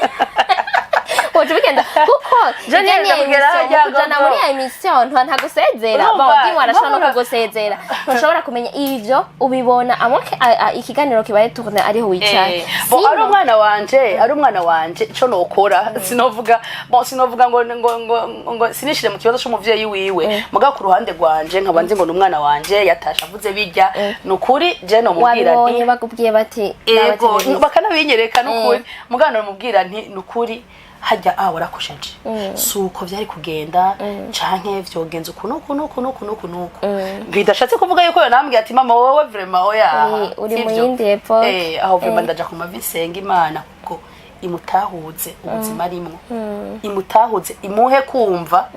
Woca ubigenda kuko Je ijya ni ntiyenda kugera émission hajya, kujana gogo. muri ya émission ntagusezera. Urumva, Bon, dimwe arashobora no kugusezera, ntushobora kumenya ivyo ubibona amoke ikiganiro kibaye tourné ariho wicaye. Bon, ari umwana wanje, ari umwana wanje, ico nokora, sinovuga, bon, sinovuga ngo sinishire mu kibazo c'umuvyeyi wiwe, mugabo ku ruhande rwanje nkaba nzi ngo ni umwana wanje yatashe avuze bijya, ni ukuri je nomubwira Wabibonye, nti bakubwiye bati ego, raba televiziyo. Bakanabinyereka, n'ukuri mugabo nomubwira nti nukuri hajya warakojeje, si uko vyari kugenda, canke vyogenza uku nuku nuku nuku nuku nuku. Bidashatse kuvuga yuko yonambwiye ati mama, wowe vraiment oya. Uri mu Sivyo? yindi époque. Aho vraiment ndaja ku mavi nsenga Imana kuko imutahuze ubuzima arimwo, imutahuze, imuhe kumva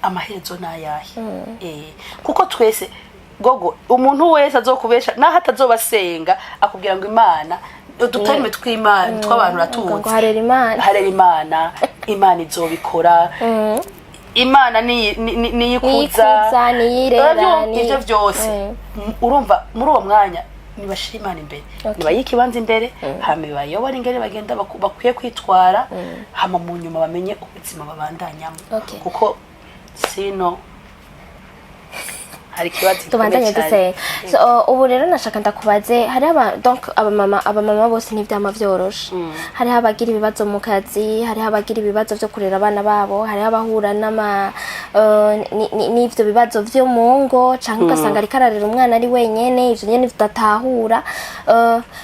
amaherezo n'ayahe. Kuko twese gogo, umuntu wese azokubesha naho atazoba asenga, akubwira ngo Imana, udutarime tw'Imana tw'abantu ngo uratunze. Harera Imana. Harera Imana, Imana izobikora, Imana niyikuza. Niyikuza, niyirera, Uravyumva? Ivyo vyose. Urumva muri uwo mwanya nibashira Imana imbere, nibayihe ikibanza imbere, hama bayobora ingene bagenda bakwiye kwitwara, hama mu nyuma bamenye ubuzima babandanyamo, kuko sino hari ikibazo gikomeye Tubandanye cyane. dusenga. So, ubu rero nashaka ndakubaze, hari aba donc abamama bose ntivyama vyoroshe. Hariho abagira ibibazo mu kazi, hariho abagira ibibazo vyo kurera abana babo, hariho abahura n'ama n'ivyo bibazo vyo mu ngo, canke ugasanga ariko ararera umwana ari wenyene, ivyo nyene tudatahura.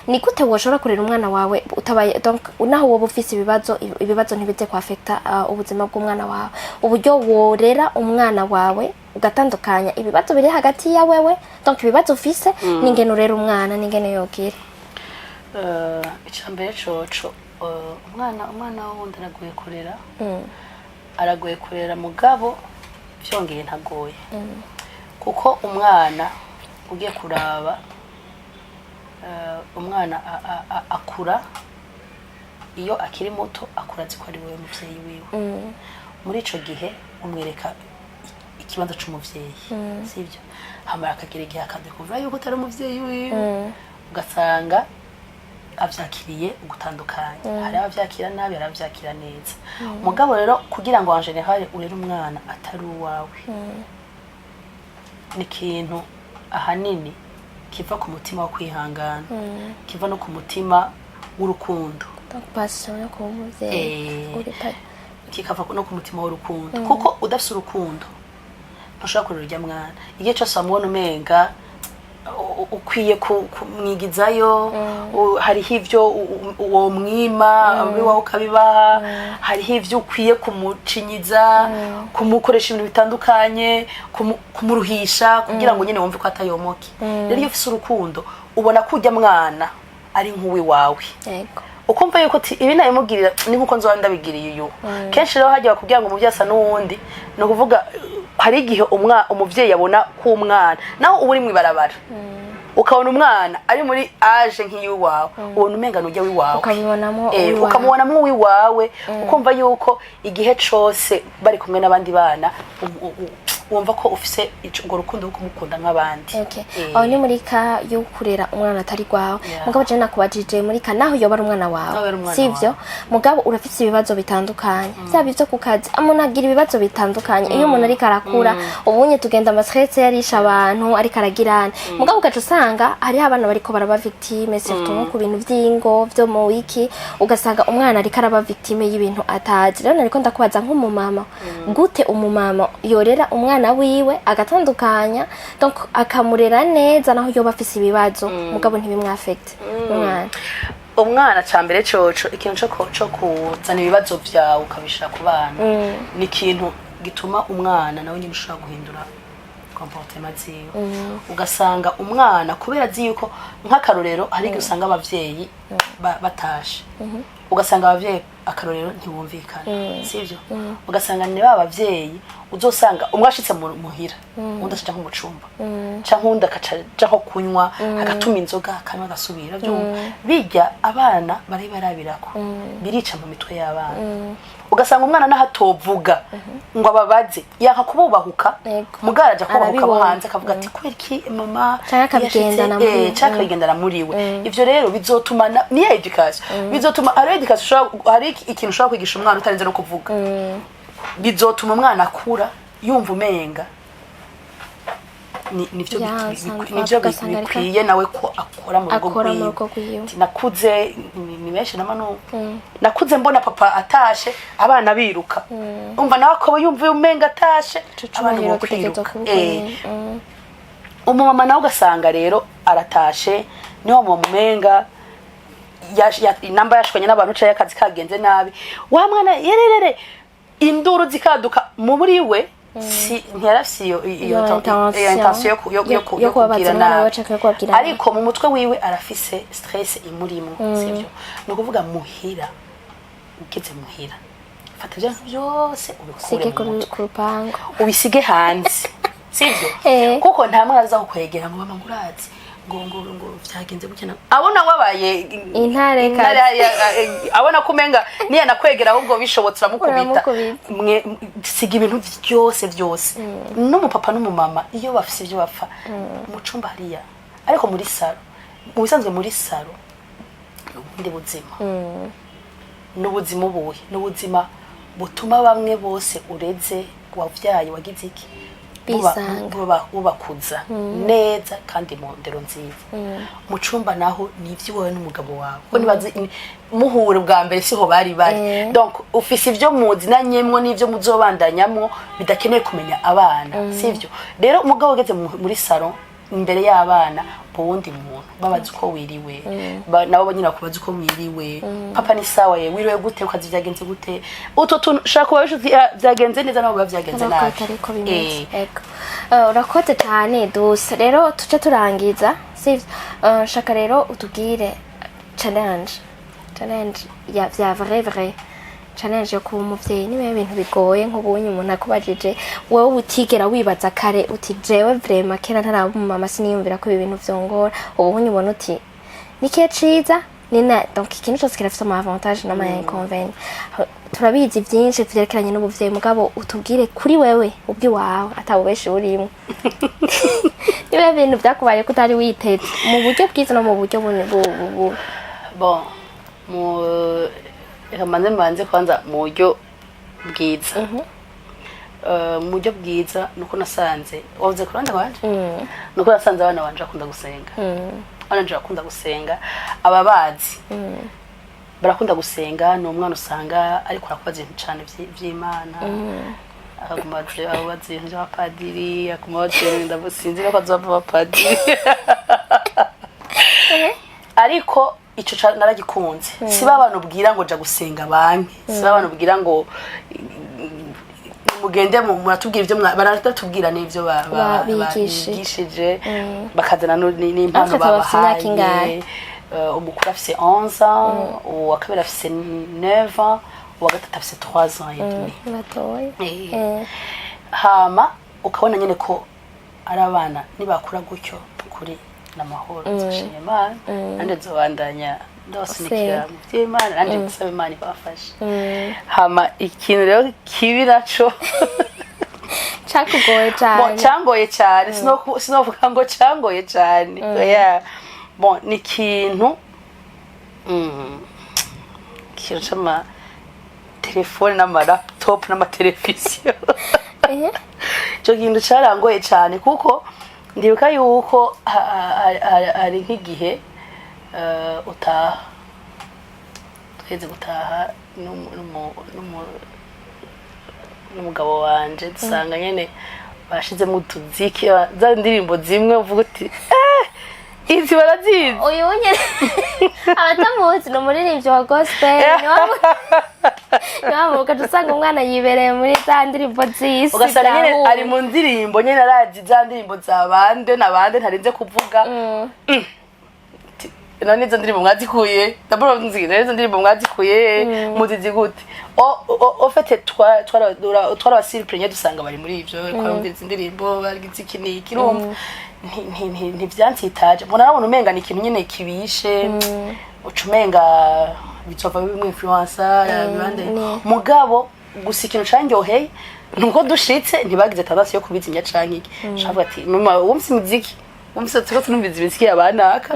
Ni gute woshobora kurera umwana wawe utabaye, donc naho woba ufise ibibazo, ibibazo ntibize kwaffecta ubuzima bw'umwana wawe? Uburyo worera umwana wawe ugatandukanya ibibazo biri hagati ya wewe, donc ibibazo ufise n'ingene urera umwana n'ingene yogira. Icambere coco, umwana wundi aragoye kurera, aragoye kurera, mugabo vyongeye ntagoye, kuko umwana ugiye kuraba, umwana akura iyo akiri muto, akura azi ko ari wewe muvyeyi wiwe. Muri ico gihe umwereka ikibanza c'umuvyeyi, sivyo? Hamara akagera igihe akadekuvura yuko utari umuvyeyi wiwe, ugasanga avyakiriye ugutandukanye. Hari abavyakira nabi, hari abavyakira neza. Mugabo rero kugira ngo en général urere umwana atari uwawe, ni ikintu ahanini kiva ku mutima wo kwihangana, kiva no ku mutima w'urukundo. Donc passion yo kuba umuvyeyi. Kikava no ku mutima w'urukundo, kuko udafise urukundo ntushobora kurera urya mwana. Igihe cyose wamubona umenga ukwiye kumwigizayo, hariho ivyo womwima iwawe ukabibaha, hariho ivyo ukwiye kumucinyiza, kumukoresha ibintu bitandukanye, kumuruhisha kugira ngo nyine wumve ko atayomoke. Rero iyo ufise urukundo ubona ko urya mwana ari nk'uwiwawe, ukumva yuko uti ibi nabimugirira ni nkuko nzoba ndabigiriye uyu. Kenshi rero hajya bakubwira ngo umuvyeyi asa n'uwundi, ni ukuvuga hari igihe umuvyeyi abona ko umwana naho uba uri mw'ibarabara. Ukabona umwana ari muri âge nk'iy'uwawe, ubona umenga nujya w'iwawe. Ukabibonamo uwiwawe. Ukamubonamwo uwiwawe, ukumva yuko igihe cose bari kumwe n'abandi bana wumva ko ufise urwo rukundo rwo kumukunda nk'abandi. Aho ni muri cas yo kurera umwana atari gwawe. Mugabo je nakubajije muri cas naho yoba ari umwana wawe. Naho ari umwana. Sivyo? Mugabo urafise ibibazo bitandukanye, vyaba ivyo ku kazi, umuntu agira ibibazo bitandukanye iyo umuntu ariko arakura. Ubunye tugenda ama stress yarisha abantu, ariko aragirana. Mugabo ugaca usanga hariho abana bariko baraba victime, surtout nko ku bintu vy'ingo vyo mu wiki, ugasanga umwana ariko araba victime y'ibintu atazi. Rero nariko ndakubaza nk'umumama, gute umumama yorera umwana wiwe agatandukanya, donc akamurera neza naho yoba afise ibibazo, mugabo ntibimwaffecte umwana? Umwana, ca mbere coco, ikintu co kuzana ibibazo vyawe ukabishira ku bana ni ikintu gituma umwana nawe nyine ushobora guhindura comportement ziwe. Ugasanga umwana, kubera azi yuko, nk'akarorero, hari igihe usanga abavyeyi batashe, ugasanga abavyeyi, akarorero, ntibumvikana, sivyo? Ugasanga ni ba bavyeyi uzosanga umwe ashitse muhira, undi akaja nko mu cumba, canke uwundi akaca aja nko kunywa, agatuma inzoga, akanywa, agasubira. Vyumva bijya abana barabibarabirako, birica mu mitwe y'abana. Ugasanga umwana naho atovuga ngo ababaze, yanka kububahuka. Mugara aja kubahuka abo Arabibona. hanze, akavuga ati: "Kubera iki mama Canke akabigendana yashitse?" muri we. Canke akabigendana muri we. Ivyo rero bizotuma niyo éducation bizotuma, hari éducation ushobora, hari ikintu ushobora kwigisha umwana utarinze no kuvuga. Bizotuma umwana akura yumva umenga nivyo Ya, usanga nivyo ugasanga ariko bikwiye nawe ko akora mu rugo akora mu rwiwe. rugo rwiwe. Ati, nakuze ni benshi nama nubu nakuze mbona papa atashe abana biruka, umva nawe akaba yumva umenga atashe Ico abana cubahiro gitegerezwa bokwiruka. kuba uko nyene. Umumama nawe ugasanga rero aratashe, niho mama umenga inamba yashwanye n'abantu canke akazi kagenze nabi, wa mwana yererere, induru zikaduka muri we. Si ntiyarafise iyo Iyo intention. Iyo intention yo yo kubabaza kubwira umwana wiwe nabi. canke yo kubabwira nabi. Ariko mu mutwe wiwe arafise stress imurimwo, sivyo? Ni ukuvuga muhira, ugeze muhira, fata ibyo byose ubikure Usige mu mutwe, ku rupangu. ubisige hanze, sivyo? Kuko nta mwana aza kukwegera ngo: "Mama, ngo urazi ngo vyagenze gutya." Abona wabaye Intare. Intare, abona ko umenga niya nakwegera ahubwo bishobotse uramukubita. Uramukubita. Mwe siga ibintu byose byose. N'umupapa n'umumama iyo bafise ibyo bapfa mu cumba hariya, ariko muri salon, mu bisanzwe muri salon ni ubundi buzima. N'ubuzima ubuhe? N'ubuzima butuma bamwe bose ureze, wavyaye, wagize iki, Bisanga. bubakuza neza kandi mu ndero nziza. Mu cumba naho ni ivy'iwawe n'umugabo wawe, kuko nibazi muhure bwa mbere siho bari bari. Donc ufise ivyo muzinanyemwo n'ivyo muzobandanyamwo bidakeneye kumenya abana, sivyo? Rero umugabo ugeze muri salon imbere y'abana, uwundi muntu babaza uko wiriwe, nabo nyine bakubaza uko wiriwe: "Papa, ni sawa ye? Wiriwe gute? Ukazi vyagenze gute?" Utwo tuntu ushaka kuba bishuti vyagenze neza, nabo biba vyagenze Urabona ko nabi. atari ko bimeze. Ego. Urakoze cyane duse. Rero tuce turangiza, sivyo? Shaka rero utubwire challenge ya vya vrai vrai challenge yo kuba umuvyeyi. Niba ibintu bigoye nk'ubunye umuntu akubajije wowe utigera wibaza kare uti: "Jewe vraiment kera ntaraba umumama siniyumvira ko ibi bintu vyongora," ubunye ubona uti ni kihe ciza ni na donc ikintu cyose kirafite ama avantage n'ama inconvénient. Turabizi byinshi vyerekeranye n'ubuvyeyi, mugabo utubwire kuri wewe ubwiwawe atabubeshi burimo, niba ibintu vyakubaye ko utari witeze mu buryo bwiza no mu buryo Bon, mu reka mbanze kwanza mu buryo bwiza. Mu buryo bwiza nuko nasanze, wavuze ku ruhande rwanje, nuko nasanze abana banje bakunda gusenga. Abana banje bakunda gusenga, ababazi barakunda gusenga. Ni umwana usanga ariko arakubaza ibintu cane vy'Imana, akaguma abaza ibintu vy'abapadiri, akaguma abaza ibintu, ndavuga sinzi ko azova abapadiri. Ariko ico naragikunze. Si ba bantu ubwira ngo ja gusenga banke, si ba bantu ubwira ngo mugende muratubwira ivyo baratubwira n'ivyo Bigishije. bigishije, bakazana n'impano Ariko bafise imyaka babahaye. ingahe? Umukuru afise 11 ans, uwa kabiri afise 9 ans, uwa gatatu afise 3 ans et demi. Batoya. Hama ukabona nyene ko ari abana nibakura gutyo kuri N'amahoro, nzoshima Imana, nanjye nzobandanya ndabasunikira mu by'Imana, nanjye nsaba Imana ibafashe. Hama ikintu rero kibi naco Cakugoye bon, cane? Cyangoye cyane, sinovuga ngo cyangoye cyane. Yeah. Bon, ni ikintu ikintu c'ama telefone n'ama laptop n'amateleviziyo. Ico kintu carangoye cyane, kuko ndibuka yuko hari nk'igihe utaha, tweze gutaha n'umugabo wanje, dusanga nyene bashizemo utuziki, za ndirimbo zimwe uvuga uti: "Eh, izi barazizi." Uyu nyene abatamuzi ni umuririmbyi wa gospel. Niwamuka ugaca usanga umwana yibereye muri za ndirimbo z'isi. Ugasanga nyene zahuye. Ari mu ndirimbo nyene, arazi za ndirimbo za bande na bande ntarinze kuvuga. None izo ndirimbo mwazikuye? D'abord nzi, none izo ndirimbo mwazikuye, muzizi gute? Au fait twarabasurprenye, dusanga bari muri ivyo, twarumviriza indirimbo, bagize iki n'iki. Urumva ntivyansitaje, mbona nabona umenga ni ikintu nyene kibishe, uca umenga bizova bimwe influencer bibande. Mugabo gusa ikintu candyoheye nuko dushitse ntibagize tendance yo kubizimya canke iki. Shavuga ati: "Mama, wumvise imiziki, wumvise turiko turumviza imiziki yabanaka."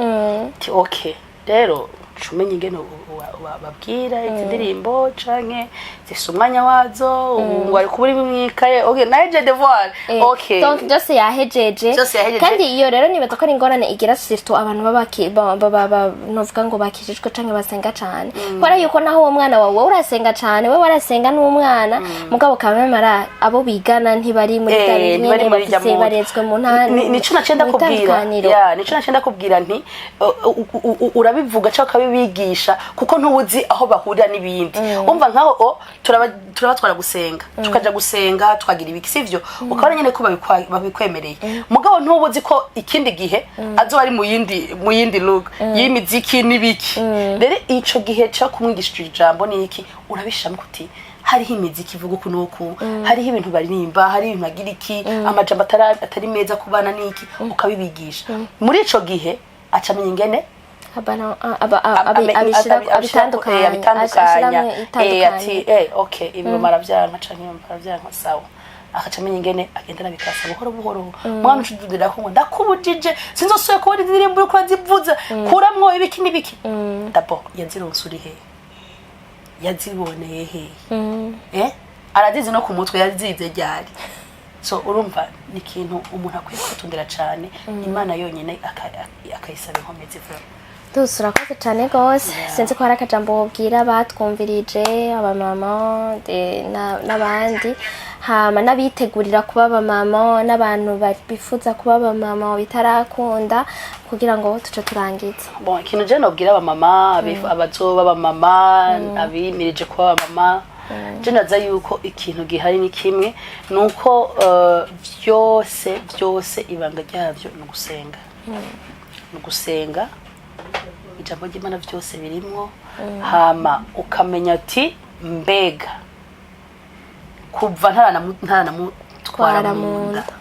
Ati: "Okay." Rero uca umenya ingene babwira izi ndirimbo canke zifise umwanya wazo, ubu ngo ari kuba uri mwikaye. Okay, naje devoir. Okay. Donc byose yahejeje. Byose yahejeje. Kandi iyo rero nibaza ko ari ingorane igira surtout abantu baba novuga ngo bakijijwe canke basenga cane, kubera yuko naho uwo mwana wawe, wowe urasenga cane, we warasenga n'umwana, mugabo kamemara abo bigana ntibari muri bya ntibari nyene muri rya bafise mood. Barezwe mu ntara Nico naciye ndakubwira. Itandukaniro. Ya, nico naciye ndakubwira nti urabivuga cyangwa ukabibigisha, kuko ntubuzi aho bahurira n'ibindi. Umva nkaho o turabatwara gusenga, tukaja gusenga, tukagira ibiki, sivyo? Ukabona nyene ko babikwemereye, mugabo ntubuzi ko ikindi gihe azoba ari mu yindi look y'imiziki n'ibiki. Rero ico gihe cyo kumwigisha ijambo ni iki, urabishamo kuti hariho imiziki ivuga uku n'uku, hariho ibintu baririmba, hari ibintu bagira iki, amajambo atari meza ku bana n'iki, ukabibigisha. Muri ico gihe aca amenya ingene abitandukanya. Abitandukanya. Ashiramwo. Ati: "Okay, ibi baravyanka canke ibi baravyanka." Sawa, akaca amenya ingene agenda arabikasa buhoro buhoro. Mwana ucududira ko ngo ndakubujije, sinzosubira kubona indirimbo uriko urazivuza, kuramwo ibiki n'ibiki. D'abord yazironse uri hehe? Yaziboneye hehe? Arazizi no ku mutwe? Yazize ryari? So urumva ni ikintu umuntu akwiye kwitondera cane, Imana yonyine akayisaba inkomezi vraiment. Dusa urakoze cyane rwose. Sinzi ko hari akajambo wobwira batwumvirije, abamama n'abandi, hama n'abitegurira kuba abamama, n'abantu bifuza kuba abamama bitarakunda, kugira ngo tuce turangize. Bon, ikintu je nobwira abamama, abazoba abamama, abimirije kuba abamama, je naza yuko ikintu gihari ni kimwe, nuko byose byose ibanga ryavyo ni ugusenga, ni ugusenga. Ijambo ry'Imana byose birimwo. Hama ukamenya ati: "Mbega kuva ntaranamutwara twara mu mu nda, nda,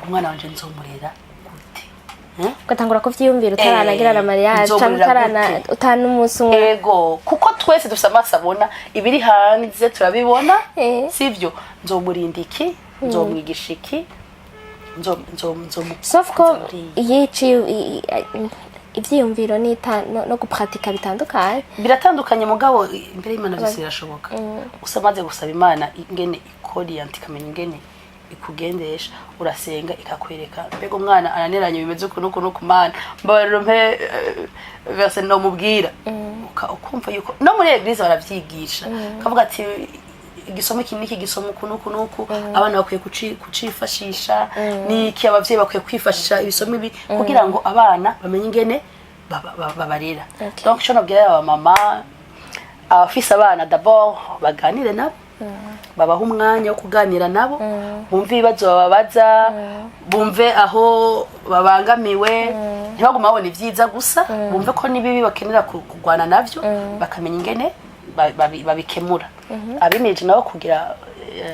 umwana wanje nzomurera gute?" Eh? Ugatangura kuvyiyumvira utaranagira na mariage canke nzomurera utarana gute? utana umunsi umwe. Ego, kuko twese dufite amaso abona ibiri hanze, turabibona. Sivyo? Nzomurinda iki? Nzomwigisha iki? Sauf ko Nzomuriye. iyo iciye ivyiyumviro no gupratika bitandukanye. Biratandukanye, mugabo imbere y'Imana byose birashoboka. Gusa amaze gusaba Imana ingene ikoriyanta, ikamenya ingene ikugendesha, urasenga ikakwereka: "Mbega umwana ananiranye, bimeze uku n'uku n'uku, Mana mbabarira umpe verse nomubwira." Ukumva yuko no muri église baravyigisha, kavuga ati: "Igisoma iki n'iki, gisoma uku n'uku n'uku, abana bakwiye kucifashisha n'iki, abavyeyi bakwiye kwifashisha ibisoma ibi kugira ngo abana bamenye ingene babarera." Donc ico nabwira abamama abafise abana, d'abord baganire nabo, babaha umwanya wo kuganira nabo, bumve ibibazo bababaza, bumve aho babangamiwe, ntibaguma babona ibyiza gusa, bumve ko n'ibibi bakenera kurwana navyo, bakamenya ingene babikemura. Abimirije nabo kugira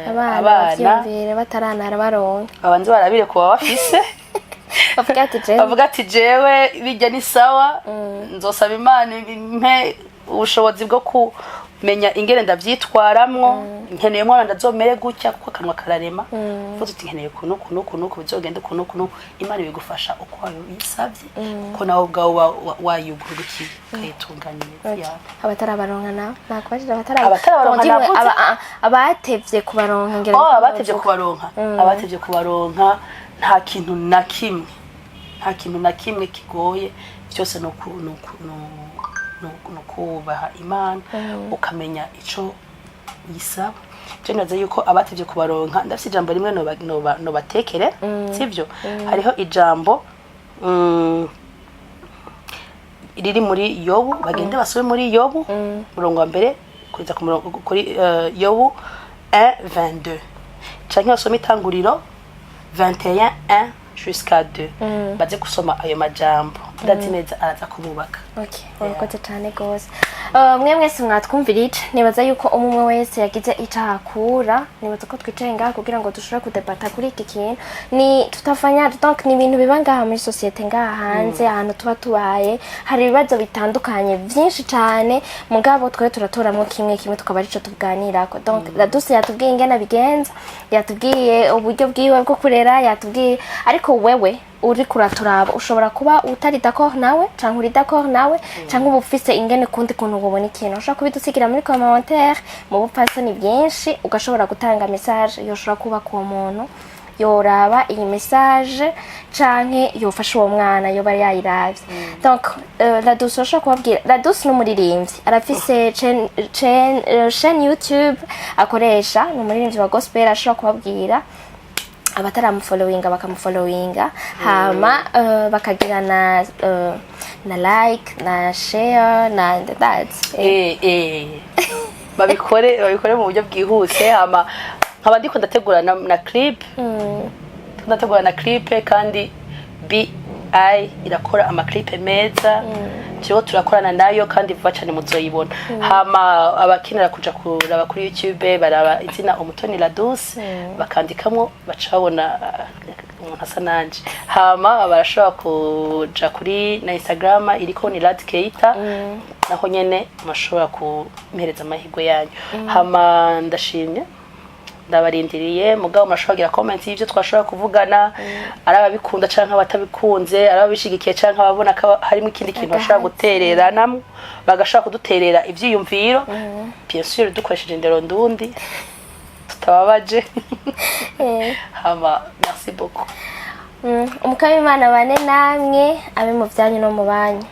abana abana bavyiyumvire bataranara baronka. Babanze barabire ku baba bafise. Bavuga ati jewe Bavuga ati: "Jewe bijya ni sawa, nzosaba Imana impe ubushobozi bwo kumenya ingene ndavyitwaramwo. Nkeneye umwana ndazomere gutya," kuko akanwa kararema. Uvuze uti: "Nkeneye ukuntu uku n'uku n'uku, bizogenda uku n'uku n'uku," Imana ibigufasha uko wabisabye, kuko nawe ubwawe wayugurukiye ukayitunganyiriza yawe. Abatarabaronka nawe nakubajije abatara Abatarabaronka Bon, dimwe, navuze. Abatevye kubaronka ngira Oh, niko abatevye novuga. kubaronka, abatevye kubaronka, nta kintu na kimwe, nta kintu na kimwe kigoye. Byose ni ukubaha Imana, ukamenya ico yisaba. Je nibaza yuko abatevye kubaronka, ndafise ijambo rimwe nobatekere, sivyo? Hariho ijambo riri muri Yobu. Bagende basome muri Yobu, murongo wa mbere kugeza ku murongo, kuri Yobu 1:22, canke basome Itanguriro 21:1 jusqu'à 2. Baze gusoma ayo majambo, ndazi neza araza kububaka. Okay, urakoze cyane rwose. Mwe mwese mwatwumvirije, nibaza yuko umwe umwe wese yagize icyo ahakura. Nibaza ko twicaye ngaha kugira ngo dushobore kudebata kuri iki kintu. Ni tutafanya, donc ni ibintu biba ngaha muri société, ngaha hanze, ahantu tuba tubaye. Hari ibibazo bitandukanye byinshi cyane, mugabo twe turatoramwo kimwe kimwe, tukaba arico tuganirako. Donc Laduse yatubwiye ingene abigenza, yatubwiye uburyo bwiwe bwo kurera, yatubwiye. Ariko wewe uri kuraturaba, ushobora kuba utari d'accord nawe, canke uri d'accord nawe, canke uba ufise ingene kundi kuntu ubona ikintu, ushobora kubidusigira muri commentaire mu bupfasoni bwinshi, ugashobora gutanga message yoshobora kubaka uwo muntu yoraba iyi message, canke yofasha uwo mwana yoba yayiravye. Donc Laduse, urashobora kubabwira. Laduse ni umuririmbyi, arafise chaîne YouTube akoresha, ni umuririmbyi wa gospel. Ashobora kubabwira abataramufollowinga bakamufollowinga, hama bakagira na like na share na that. Babikore mu buryo bwihuse. Hama nkaba ndiko ndategura na clip, ndiko ndategura na clip, kandi BI irakora amaclip meza. Turiko turakorana nayo kandi vuba cyane muzoyibona. Hama abakenera kuja kuraba kuri YouTube, baraba izina Umutoni Laduse, bakandikamwo, baca babona umuntu asa nanje. Hama barashobora kuja kuri na Instagram, iriko ni Lad Keita, naho nyene mushobora kumpereza amahirwe yanyu. Hama ndashimye, ndabarindiriye. Mugabo murashobora kugira comment y'ibyo twashobora kuvugana, ari ababikunda canke abatabikunze, ari ababishigikiye canke ababona ko harimo ikindi kintu bashobora Agahatsi. gutereranamwo, bagashobora kuduterera ivyiyumviro, bien sûr dukoresheje indero ndundi, tutababaje. Hama merci beaucoup. Umukama Imana bane namwe, abe mu byanyu no mu banyu.